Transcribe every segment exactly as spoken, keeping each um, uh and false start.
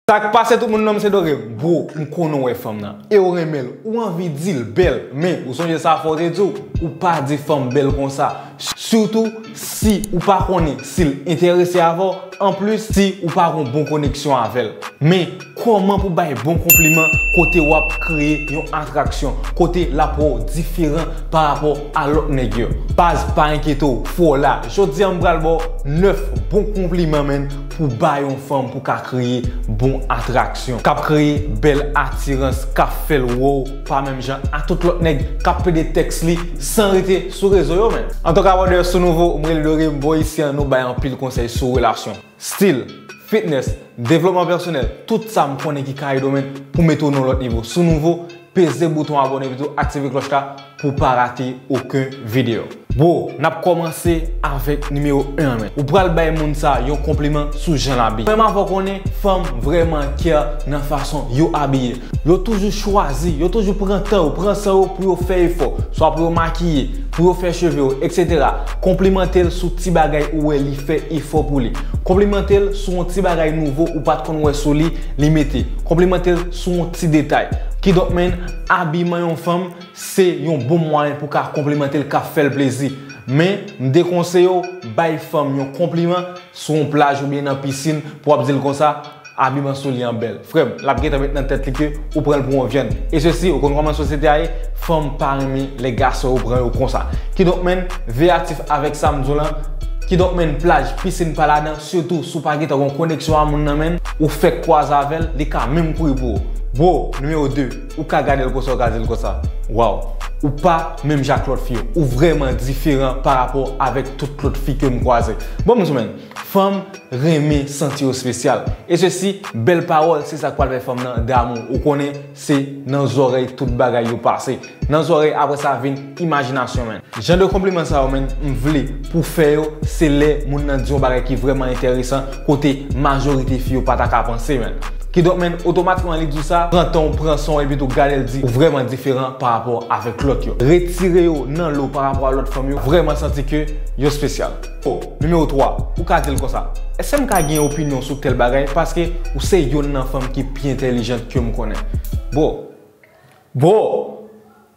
Sa k pase tout moun, non m se Doré. Bro, m konnen w wè fanm nan e w renmen l, ou anvi di l bèl, men ou sonje sa fò w te di w, ou pa di fanm bèl konsa. Sitou si ou pa konnen si l enterese avè w, anplis si ou pa gon bon koneksyon avè l. Men kòman pou bay bon konpliman kote w ap kreye yon atraksyon, kote l ap wè w diferan pa rapò a lòt nèg yo? Baz, pa enkyete w, fò w la. Jodi a m pral ba w nèf bon konpliman, menn, pou bay yon fanm pou ka kreye bon atraksyon, k ap kreye bèl atirans, k ap fè l wè w pa menm jan a tout lòt nèg k ap pede tèks li san rete sou rezo yo, menn. Antouka, brother, si w nouvo, m rele Doré, m bò isi an, nou bay anpil konsèy sou relasyon, stil, fitness, devlopman pèsonèl, tout sa m konnen ki ka ede w, menn, pou mete w nan yon lòt nivo. Si w nouvo, peze bouton abòne epi tou aktive klòch la pou w pa rate okenn videyo. Bro, n ap kòmanse avèk nimewo en an, menn. Ou pral bay moun sa yon konpliman sou jan l abiye. Menm avè w konnen, fanm vrèman care nan fason yo abiye. Yo toujou chwazi, yo toujou pran tan yo, pran san yo pou yo fè efò, swa pou yo makiye, pou yo fè cheve yo, etsetera. Konplimante l sou ti bagay ou wè li fè efò pou li. Konplimante l sou yon ti bagay nouvo ou pa t konn wè sou li, li mete. Konplimante l sou yon ti detay. Kidonk, menn, abiman yon fanm se yon bon mwayen pou w ka konplimante l, k ap fè l plezi. Men, m dekonseye w bay fanm yon konpliman sou yon plaj oubyen nan pisin pou w ap di l konsa, abiman sou li an bèl. Frè m, l ap gentan met nan tèt li ke ou pran l pou yon vyann. E sesi, ou konn kòman sosyete a ye, fanm pa renmen lè gason yo pran yo konsa. Kidonk, menn, veyatif avèk sa m di w lan. Kidonk, menn, plaj, pisin pa ladan, sitou si w pa gentan gon koneksyon a moun nan, menn, ou fèk kwaze avè l, li ka menm kouri pou ou. Bro, nimewo de, ou ka gade l konsa, ou ka di l konsa, waw, ou pa menm jan ak lòt fi yo. Ou vrèman diferan pa rapò avèk tout lòt fi ke m kwaze. Bon, m di w, menn, fanm renmen santi yo espesyal. E sesi, bèl pawòl, se sa k pral fè fanm nan damou. Ou konnen, se nan zòrèy tout bagay yo pase. Nan zòrèy, apre sa vin imajinasyon, menn. Jan de konpliman sa yo, menn, m vle pou w fè yo, se lè moun nan di yon bagay ki vrèman enteresan, kote majorite fi yo pa ta ka panse, menn. Kidonk, menn, otomatikman li di w sa, pran tan w, pran san w, epi tou gade l, di ou vrèman diferan pa rapò avèk lòt yo. Retire yo nan lo pa rapò a lòt fanm yo, vrèman santi ke yo espesyal. O, nimewo twa, ou ka di l konsa, èske m ka gen opinyon sou tèl bagay? Paske ou se youn nan fanm ki pi entèlijant ke m konnen. Bro, bro,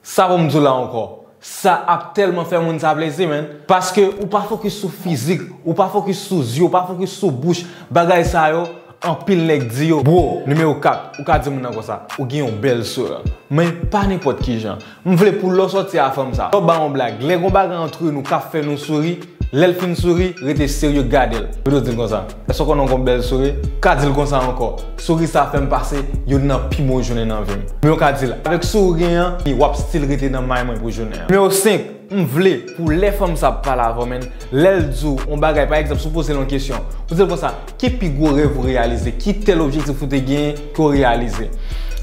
sa pou m di w la ankò. Sa ap tèlman fè moun sa plezi, menn. Paske ou pa fokis sou fizik, ou pa fokis sou zye, ou pa fokis sou bouch. Bagay sa yo, anpil nèg di yo. Bro, nimewo kat, ou ka di moun nan konsa, ou gen yon bèl souri. Men pa nenpòt ki jan. M vle pou lè w sòti a fanm sa, lè w ba yon blag, lè gon bagay antre nou k ap fè nou souri, lè l fin souri, rete serye gade l. Epi tou di l konsa, èske w konnen w gon bèl souri? Ka di l konsa ankò, souri sa fè m pase youn nan pi bon jounen nan vi m. Men w ka di l, avèk souri w gen an, w ap still rete nan may mwen pou jounen an. Nimewo senk, m vle pou lè fanm sa ap pale avè w, menn, lè l di w yon bagay, pa egzanp, si w poze l yon kesyon, ou di l konsa, ki pi gwo rèv ou reyalize? Ki tèl objektif ou te genyen ke w reyalize?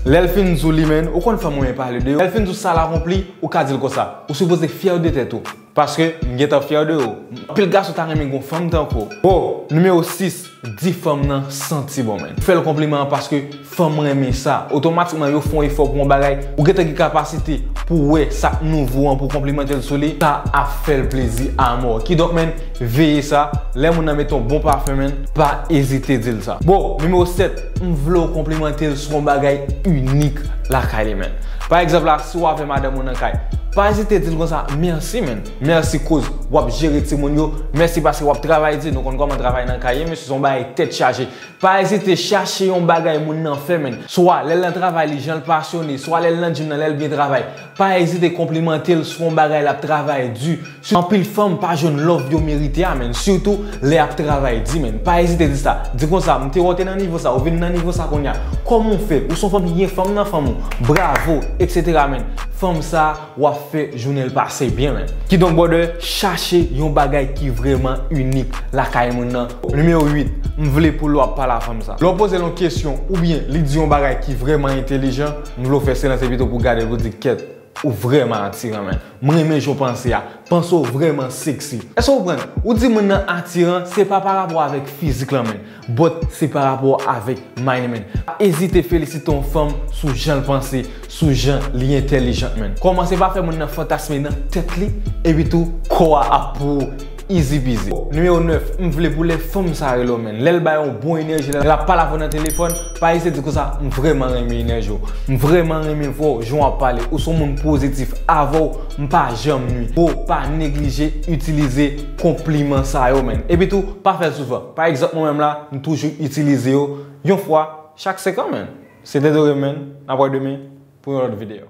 Lè l fin di w li, menn, ou konn fanm renmen pale de yo. Lè l fin di w sa l akonpli, ou ka di l konsa, ou sipoze fyè de tèt ou. Paske m gentan fyè de ou. Anpil gason ta renmen gon fanm tankou w. Bon, nimewo sis, di fanm nan santi bon, menn. Fè l konpliman an paske fanm renmen sa. Otomatikman, yo fè yon efò pou yon bagay. Ou gentan gen kapasite pou wè sa k nouvo an, pou konplimante l sou li. Sa ap fè l plezi amò. Kidonk, menn, veye sa. Lè moun nan mete yon bon pafen, menn, pa ezite di l sa. Bon, nimewo sèt, m vle w konplimante l sou yon bagay inik lakay li, menn. Pa egzanp la, si w avè madanm ou nan kay, pa ezite di l konsa, mèsi, menn. Mèsi koz w ap jere timoun yo. Mèsi paske w ap travay di. Nou konn kòman travay nan kay ye, mesye, se yon bagay tèt chaje. Pa ezite chache yon bagay moun nan fè, menn. Swa lè l nan travay li, jan l pasyone, swa lè l nan gym nan, lè l byen travay. Pa ezite konplimante l sou yon bagay l ap travay di. Anpil fanm pa jwenn love yo merite a, menn. Sitou lè y ap travay di, menn. Pa ezite di sa. Di konsa, m te wè w te nan nivo sa, ou vin nan nivo sa kounye a. Kòman w fè? Ou se yon fanm ki gen fanm nan fanm ou. Bravo, etsetera, menn. Fanm sa, w ap fè jounen l pase byen, menn. Kidonk, brother, chache yon bagay ki vrèman inik lakay moun nan. Nimewo uit, m vle pou lè w ap pale a fanm sa, lè w poze l yon kesyon oubyen li di yon bagay ki vrèman entelijan, m vle w fè silans epi tou pou w gade l pou w di, kèt, ou vrèman atiran, menn. M renmen jan w panse a. Panse w vrèman sexy. Èske w konprann? Ou di moun nan atiran, se pa pa rapò avèk fizik lan, menn. But se pa rapò avèk mind, menn. Pa ezite felisite yon fanm sou jan l panse, sou jan li entèlijant, menn. Kòmanse pa fè moun nan fantasme nan tèt li, epi tou kò a ap pou ou. Easy peasy. Nimewo nèf, m vle pou lè fanm sa rele w, menn. Lè l bay yon bon enèji, lè l ap pale avè w nan telefòn, pa ezite di konsa, "M vrèman renmen enèji w. M vrèman renmen vwa w, jan w ap pale. Ou se yon moun pozitif. Avè w, m pa janm nwi." Bro, pa neglije itilize konpliman sa yo, menn. Epi tou, pa fè l souvan. Pa egzanp, mwen menm la, m toujou itilize yo yon fwa chak senk an, menn. Se te Dore, menn. N ap wè demen pou yon lòt videyo.